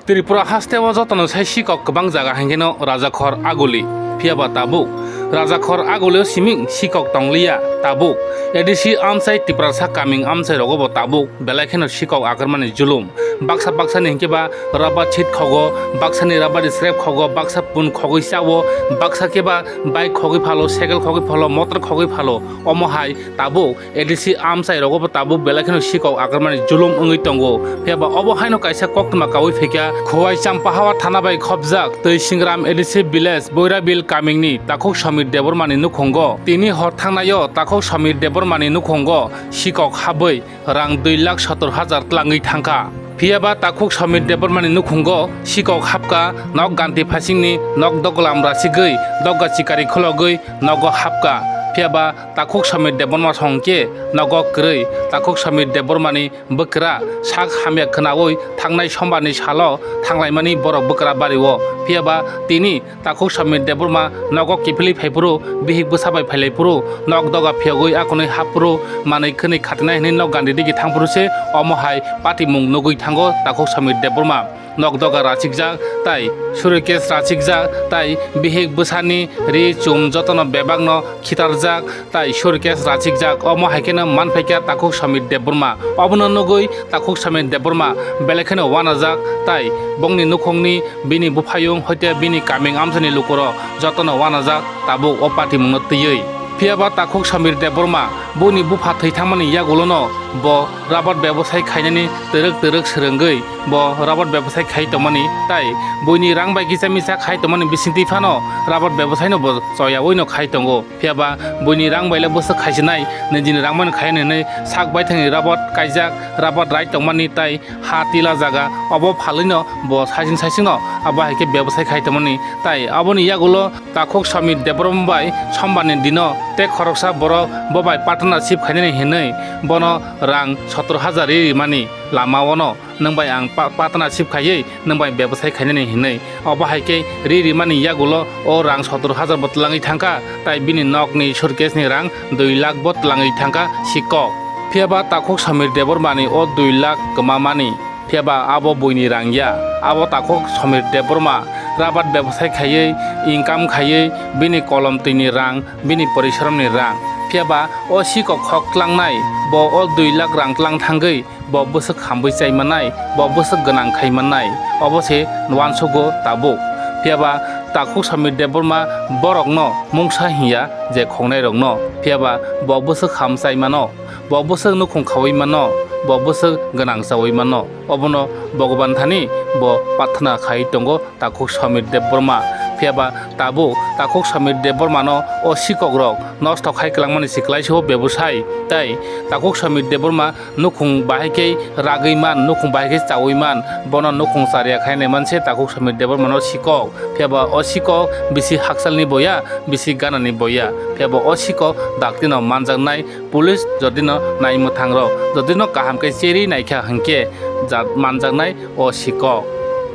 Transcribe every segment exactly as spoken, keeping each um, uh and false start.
Tripura haste o jotono sai sikok kwbang jaga hingkheno Rajakhor Aguli. Phiyaba tabuk Rajakhor Aguli o siming sikok tongliya tabuk. A D C amchai Tiprasa kaming amchai rogo bo tabuk belai kheno sikok agarmani julum. Baksa baksani hinkhe ba rubber chit khogo, baksani rubber scrap khogo, baksa pun khogwi chao, baksa khe ba bike khogwi phalo, cycle khogwi phalo, motor khogwi phalo. Omo hai tabuk A D C amchai rogo bo tabuk belai kheno sikok agarmani julum wngwi tongo. Phiya ba obo haino kaisa koktwma kaui phaikha Khowai Champahawa thana bai khopjak Twisingram A D C village Boirabil kamingni takhuk Samir Debbarmani nukhungo. Tini hor thangnaio takhuk Samir Debbarmani nukhungo sikok habwi rang dui lakh sottor hajar tlangwi thangkha. Phiya ba takhuk Samir Debbarmani nukhungo sikok hapkha, nok ganti phasingni nok dogolam rasigwi dokga chikari khulogwi nogo hapkha. Phiya ba takhuk Samir Debbarma song khe nogo kwrwi takhuk Samir Debbarmani bwkra sak hamya khwnaui thangnai sombarni salo thanglaimani borok bwkra bario. Phiya ba tini takhuk Samir Debbarma nogo kiphilwi phaiphuru, bihik bwsa bai phailaifuru, nok doga phiyogwi akonwi happhuru, manwi khwnwi khatinai hwnwi nok gandi digi thangphuru se omo hai patimung nugwi thango takhuk Samir Debbarma. Nok doga rachikjak tai suitcase rachikjak tai bihik bwsani ri chum jotono bebakno khitarjak tai suitcase rachikjak. Omo hai kheno manphaikha takhuk Samir Debbarma. Obono nugwi takhuk Samir Debbarma belai kheno uanajak tai bongni nukhungni, bini buphayung hoite bini kaming amchaini lukurok jotono uanajak tabuk o patimungno twiwi. Phiya ba takhuk Samir Debbarma boni bupha thwi thangmani yagulono bo rabar bebosai khainani twrwk twrwk swrwngwi bo rabar bebosai khai tongmani tai buini rang bai kisa misa khai tongmani bisingtwi phano rabar bebosaino bo choyawino khai tongo. Phiya ba buini rang bai le bwswk khaisinai, nijini rang bai no khai hinwi sak baithangni rabar kaijak, rabar rai tongmani tai ha tila jaga obo phalwino bo saising saisingno abo hai khe bebosai khai tongmani. Tai aboni yagulo takhuk Samir Debbarma bai sombarni dino tei khoroksa borok bo bai partnership khainani hinwi bono rang sottor hajar ri rimani lamaono nwng bai ang pa-, partnership khaiwi nwng bai bebosai khainani hinwi. Obo hai khe ri rimani yagulo o rang sottor hajar bo twlangwi thangkha, tai bini nokni suitcase ni rang dui lakh bo twlangwi thangkha sikok. Phiya ba takhuk Samir Debbarmani o dui lakh kwmamani, phiya ba abo buini rang ya, abo takhuk Samir Debbarma rabar bebosai khaiwi, income khaiwi, bini kolom twini rang, bini porishromni rang. Phiya ba o sikok khok tlangnai, bo o dui lakh rang tlang thangwi bo bwswk hamwi chai mannai, bo bwswk gwnang khai mannai, obo se uansugo tabuk. Phiya ba takhuk Samir Debbarma borokno mungsa hinya je khongnairokno, phiya ba bo bwswk ham chai mano, bo bwswk nukhung khaui mano, bo bwswk gwnang chaui mano, obono Bhogoban thani bo prarthana khai tongo takhuk Samir Debbarma. Phiya ba tabuk takhuk Samir Debbarmano o sikokrok nosto khai kwlangmani se kwlaisa o bebosai, tai takhuk Samir Debbarma nukhung bahai khe ragwi man, nukhung bahai khe chaui man, bono nukhung chariya khai nai man se takhuk Samir Debbarmano sikok. Phiya ba o sikok bisi hakchalni boya, bisi ganani boya. Phiya ba o sikok daktino manjaknai, police jodino naimwthangrok jodino kaham khe cherwi naikha hinkhe ja-, manjaknai o sikok.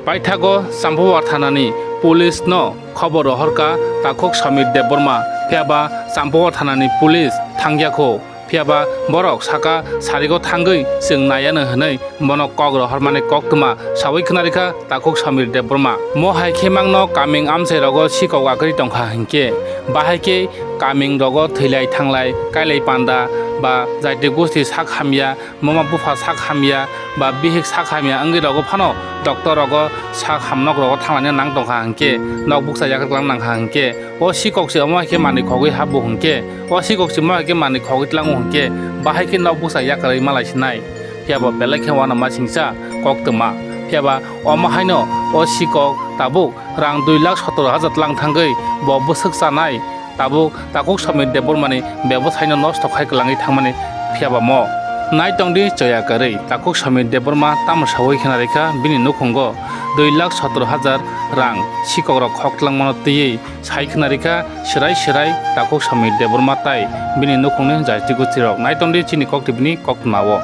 Paithago Champawa thanani police no khobor rohorkha takhuk Samir Debbarma, phiya ba Champawa thanani police thangyakho. Phiya ba borok saka sarigo thangwi chwng naiya no hwnwi bono kok rohormani koktwma saui khwnarikha takhuk Samir Debbarma. Mo hai khe mangno kaming amchai rogo sikok akwrwi tongkha hinkhe, bahai khe kaming rogo thwilai thanglai kailai panda ba jaiti gosti sak hamya, mama bupha sak hamya ba bihik sak hamya wngwi rogo phano doctor rogo sak hamnok rogo thanglaina nang tongkha hinkhe, nok bukcha yakarklang nangkha hinkhe, o sikok se omo hai khe manwi khogwi hapbo hinkhe, o sikok se omo hai khe manwi khogwi tlango hinkhe, bahai khe nok bukcha yakarwi malai sinai. Phiya bo belai khe uanama singcha koktwma. Phiya ba omo haino o sikok tabuk rang dui lakh sottor hajar tlang thangwi bo bwswk chanai, tabuk takhuk Samir Debbarmani bebosaino nosto khai kwlangwi thangmani. Phiya ba mo nai tongdi choya kwrwi, takhuk Samir Debbarma tamo saui khna rikha bini nukhungo dui lakh sottor hajar rang sikokrok khok tlangmano twiwi sai khna rikha, swrai swrai takhuk Samir Debbarma tai bini nukhungni jaiti gosti rok. Nai tongdi chini kok tibini koktwma o.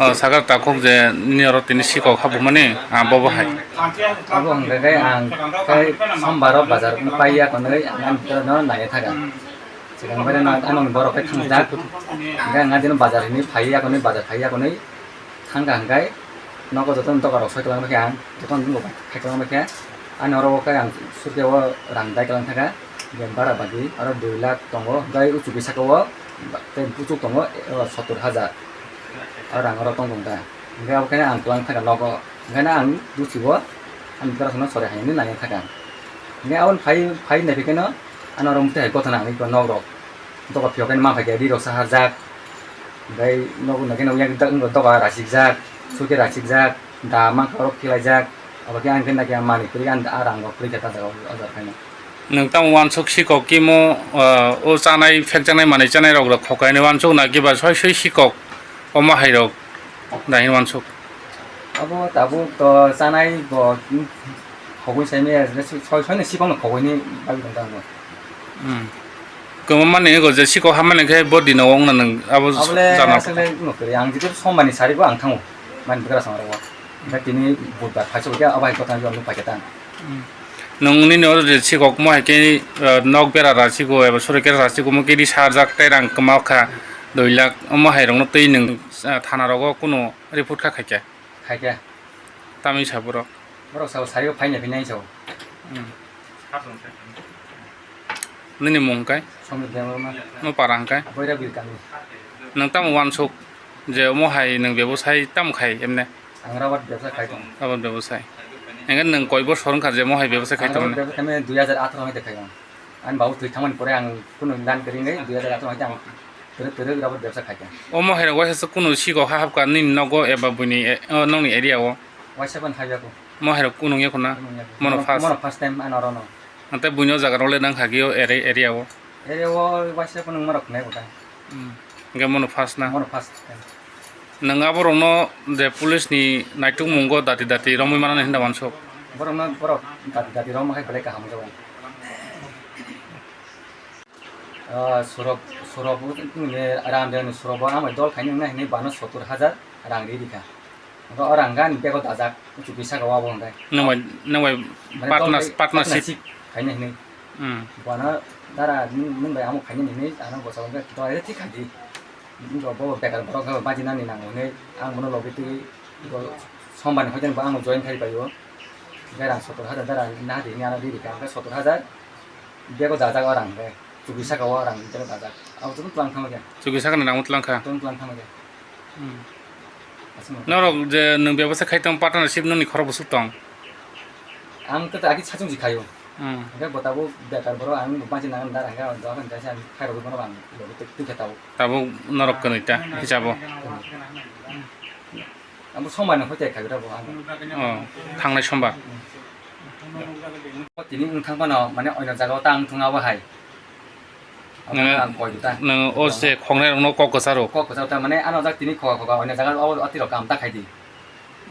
O sakar takhuk je nini oro tini sikok habumani, ah, bobo hai. Abo hwnkha khe ang tei sombar o bazar pai ya konwi ang ani no nai thaga. Swkang bai no ano borok khe thangjak. Hwnkhe ang adino bazar hinwi phai ya konwi, bazar phai ya konwi thangkha hwnkhe Nogo jotono doga rok soi kwlangma khe ang, jotono bini bo khai kwlangma khe, ani oro o khe ang surkhe o rang dai kwlang thangkha, je bara bagi oro dui lakh tongo, hwnkhe o chukwi saka o tei buchuk tongo, o sottor hajar. O rang oro tong tong ta. Hwnkhe abo khe ang kwlang thangkha nogo, hwnkhe ang dusi o ani bwrasano sori hai hwnwi nai thangkha. Hwnkhe aboni phai, phai nai phai kheno ani oro mwtai hai gotha nangwi nok rok. Doga phiyok khe ma phai khe ri rok saharjak. Hwnkhe nogo nai kheno yak dak wngkha doga rachikjak, suke rachikjak, da mankha oro khilaijak. Abo khe ang khe nai khe mani kwrwi ang a rang rok kwrwi khe ta jaga o jaga khaino. Nwng tamo uansuk sikok kimo, ah, o chanai phekjaknai manwi chanai rok rok khokainwi uansuk na kiba soi soi sikok omo hai rok dai hwnwi uansuk. Abo tabuk to chanai bo, hmm, khogwi sai maya soi soi ni sikok no khogwi ni bagwi tong tamo. Hmm. Kwma mani ego je sikok ha mani khe bo dino wng na nwng abo Abole jana asole no kwrwi ang jidip somani sari bo ang thango mani bwkrasong oro. Hwnkhe tini budbar phaichuk khe abo hai gotha no paikha tang. Hmm. Nwng nini oro je sikok mo hai khe, eh, nok bera rachiko eba sori kera rachiko mo khe ri sarjak tei rang kwma kha dui lakh omo hai rok no twi nwng, eh, thana rogo kunu report kha khaikha. Khaikha. Tamni sa borok. Borok sao sari o phaina phinai sao. Hmm. Nini mung kai? Somit Debbarma. No para hwnkhe? Boira Bilkami. Nwng tamo uansuk je omo hai nwng bebosai tamo khai emne? Ang rabat bebsa khai tong. Rabat bebosai. Hwnkhe nwng koi bosor wngkha je omo hai bebosai khai tong? Rabat bebsa khai dui hajar atharo hai de khai ang. Ani babu twi thangmani pore ang kunu dan kwrwi wngwi dui hajar atharo hai ang twrwk twrwk rabat bebsa khai tong. Omo hai rok waisa kunu sikok ha hapkha nini nogo eba buini e-, o nokni area o? Waisa ban hai yaku. Mo hai rok kunu wngya khuna? Kunu wngya khu. Mono Mono, first? Mono first time ano rono. Ante buino jaga role nang hagi o ere-, area o? Ere o waisa phano wngma rok khwnai bo ta. Hmm. Hwnkhe mono first na? Mono first time. Nwng abo rokno je police ni naituk mungo dati dati romwi mano hinda wansuk. Borokno borok dati dati romma hai belai kaham jago. Ah, surok, surok ni rang de ni surok bo amai dol khaini wngna hinwi bano sottor hajar rang ri rikha. Hwnkhe o rang ani bego dajak, chukwi saka o abo hwnkhe. Nwng bai, nwng bai Mane partners-, dol bai partnership. Partnership khaina hinwi. Hmm. Bono dara nwng, nwng bai amo khaina hinwi ano bwskango hwnkhe dol thik kha di. Bo, bo bekar borok hwnba bajinani nango hinwi ang bono logi twi bo sombar ni hoiteni bo ano join khai bai o. Hwnkhe rang sottor hajar dara nahadi hinwi ano ri rikha hwnkhe sottor hajar bego dajak o rang hwnkhe. Chukwi saka o rang bego dajak. Abo jotono twlang thangma khe. Chukwi sakani rangbo twlang kha. Jotono twlang thangma khe. Hmm. Aswk no. Norok je nwng bebasa khai tong partnership nokni khorok bwswk tong? Ang khe agi sachung si khaio. Hmm. Hwnkhe bo tabuk bekar borok ang bachina nang dar hwnkhe ang dogan kaisa ang khairogwi bono ang logi twi khe tabuk. Tabuk norok kwnwi ta hisabo. Ang bo sombar ni hoite khai bo ang. Oh, thangnai sombar. Tini wng thang phano mane oino jaga o ta wng thung abo hai. Abo nwng, ang koi ta. Nwng o je khongnai rokno kok kwcharo. Kok kwcharo ta mane ano jak tini khoga khoga oino jaga o ati rok kam ta khai di.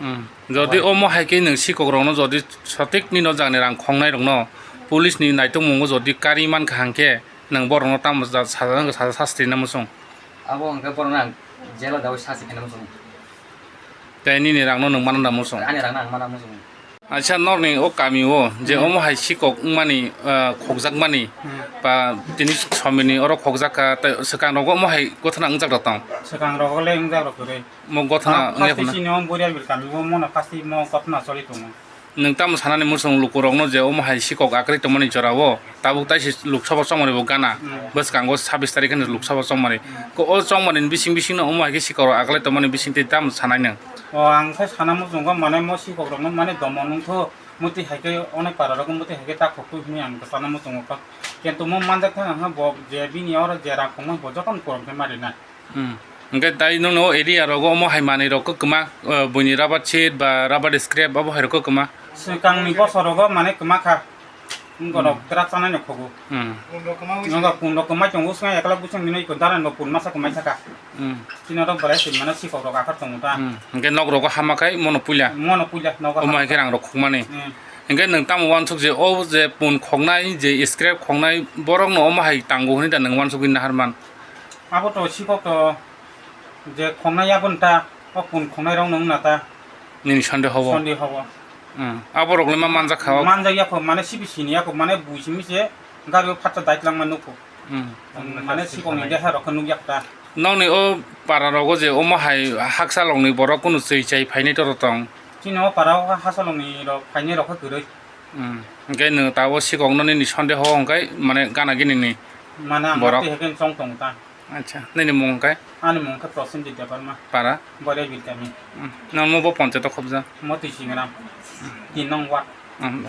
Hmm. Jodi omo hai khe nwng sikok rokno jodi sotik nino jagni rang khongnai rokno police ni naitok mungo jodi kari mankha hwnkhe nwng borokno tamo ja-, saja, saja sasti na muchung? Abo hwnkhe borokno ang jela dawi sasti khaina muchung. Tei nini rangno nwng mano da muchung? Ani rangno ang mana muchung. Acha, norni o kami o je Hmm. omo hai sikok wngmani, ah, khokjakmani Hmm. ba tini somini oro khokjak kha, tei swkang rogo omo hai gothana wngjak rok tong? Swkang rogo le wngjak rok kwrwi. Mo gothana Ah, wngya first phano? Sini o Burial Bil kami o mono first mo gothana choli tongo. Nwng tamo sanani muchung lukurokno je omo hai sikok akwrwi tongmani jorao tabuk taisi Lok Sabha chongmani bo gana. Hmm. Bwskango sabis tarikh hwnwi Lok Sabha chongmani. Hmm. Ko o chongmani bising bisingno omo hai khe sikok rok akwlai tongmani bisingtwi tamo sanai nwng? O, ang khe sana muchungo mane mo sikok rokno mane domo nungthu muti hai khe onek para rok muti hai khe ta khok tu hwnwi ang sana muchungo kha. Kintu mo manjak thang ang bo je bini oro je rang khongma bo jotono korom khe mari na. Hmm. Hwnkhe tai nwngno o area rogo omo hai manwi rok kwma, eh, buini rubber sheet ba rubber scrap abo hai rok kwma? Swkangni bosor rogo mane kwma kha. Wngkha rok Hmm. Truck chanai no khogo. Hmm. Wngkha kun rok kwmai tongo swkang ekla bwswng hinwi ko daran bo kun masa kwmai saka. Hmm. Chini rok belai se mane sikok rok akhar tongo ta. Hmm. Hwnkhe nok rogo hama khai mono puila? Mono puila nogo. Omo hama hai khe rang rok khokmani. Hmm. Hwnkhe nwng tamo uansuk je o je pun khoknai je scrap khoknai borokno omo hai tango hwnwi da nwng uansugwi naharman? Abo to sikok to je khongnai aboni ta, o pun khongnai rok nung na ta. Nini sonde hobo? Sonde hobo. Hmm. Abo rok le ma manjak kha o? Manjak ya kho, mane sibi sini ya kho, mane bui simi se gari o phatsa dai tlang ma nukho. Hmm. Mane sikok ni deha rok khe nuk yak ta. Nokni o para rogo je omo hai haksa lokni borok kunu chwi chai phainai toro tong. Chini o para o haksa lokni rok phainai rok khe kwrwi. Hmm. Hwnkhe nwng tabuk sikok no nini sonde ho hwnkhe mane gana gini ni. Mane ang borok twi hwnkhe chong tong ta. Acha, nini mung hwnkhe? Ani mung khe Prosenjit Debbarma. Para? Boirai Bilkami. Hmm. Nang mo bo ponchayat o khobja? Moti Singram. Tin nong ward. Hmm.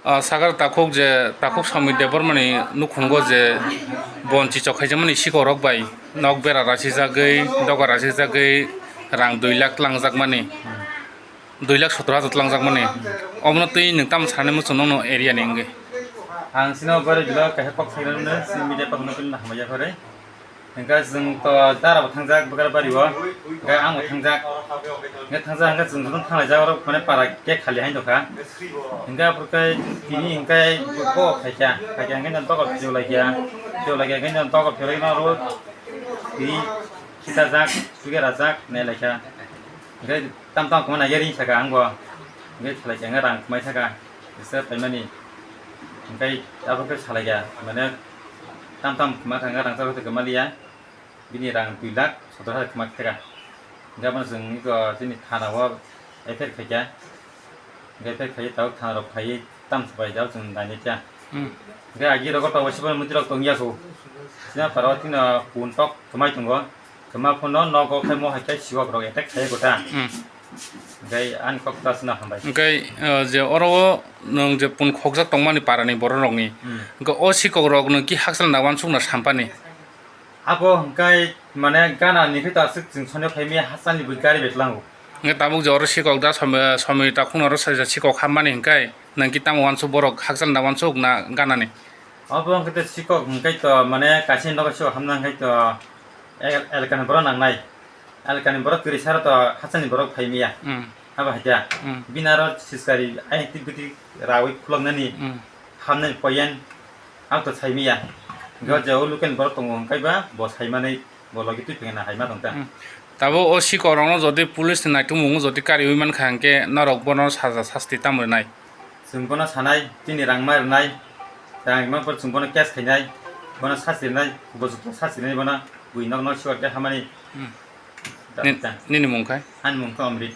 Ah, sakar takhuk je, takhuk Samir Debbarmani nukhungo je bon chichok khaijakmani sikorok bai nok bera rasijagwi, doga rasijagwi rang dui lakh tlangjakmani, dui lakh sottor hajar tlangjakmani. Omono twi nwng tamo sanani muchung nokno area ni wngwi? Ang sino bari bilo kaisa kok sainani sini media kok nokni hamya kore. Hingke chwng to dara bo thangjak bwkar bari o, hingke ang bo thangjak. Hingke thangjak hingke chwng jotono thanglaijak oro mane para kek khali hai tongkha. Hingke aphuru khe tini hingke bo khaikha, khaikha hingke nang dogar phiyok laikha, phiyok laikha hingke nang dogar phiyok laikha oro tini khichajak, suke rajak nai laikha. Hingke tam tam kwma naiya ring saka ang bo, hingke khlai kha hingke rang kwmai saka, jesa paimani. Hingke aphuru khe salai kha mane tam tam kwma kha hingke rang chakha kwma liya. Bini rang dui lakh sottor hajar kwma theka. Hingke abono chwng iko chini thana o F I R khaikha. Hingke F I R khaiwi tabuk thana rok phaiwi tamsa bai tabuk chwng nainai kha. Hmm. Hingke agi rogo tabuk siboni mwtwi rok tongya kho. Sina paro thina pun tok kwmai tongo. Kwma phano nogo khai mo hai khe siwak rok attack khaiya kota. Hmm. Hingke ani kok ta sina hambai. Hingke, uh, je oro o nwng je pun khokjak tongmani parani borok rokni. Hmm. Hingke o sikok rok nwng ki hakchal na wansuk na sampani. Abo hwnkhe mane gana ni khe ta aswk chwng sone phaimaya hachal ni bui gari betlango. Hwnkhe tabuk je oro sikok da somoy, somoy takhuk no oro saisa sikok hammani hwnkhe nang ki tamo wansuk borok hakchal da wansuk na gana ni? Abo hwnkhe to sikok hwnkhe to mane kaisa nogo sikok hamna hwnkhe to el-, elkani borok nangnai. Elkani borok kwrwi saro to hachal ni borok phaimaya. Hmm. Abo hai khe. Hmm. Bini aro siskari ai tik bitik rawi khuloknani Hmm. hamnani poyen ang to saimaya. Hingke Hmm. je o local borok tongo hingke ba bo saimanwi bo logi twi phengna haima tongkha. Hmm. Tabuk o sikok rokno jodi police ni naitukmung jodi kariwi mankha hingke norok bono saja sasti tamo rwnai? Chwng bono sanai, chini rang ma rwnai, rang rwma pore chwng bono case khainai, bono sasti rwnai, bo joto sasti rwnai bono, bui nok nok sikok tei hamani. Hmm. Da-, Ni-, da. Nini mung khai? Ani mung khe Amrit.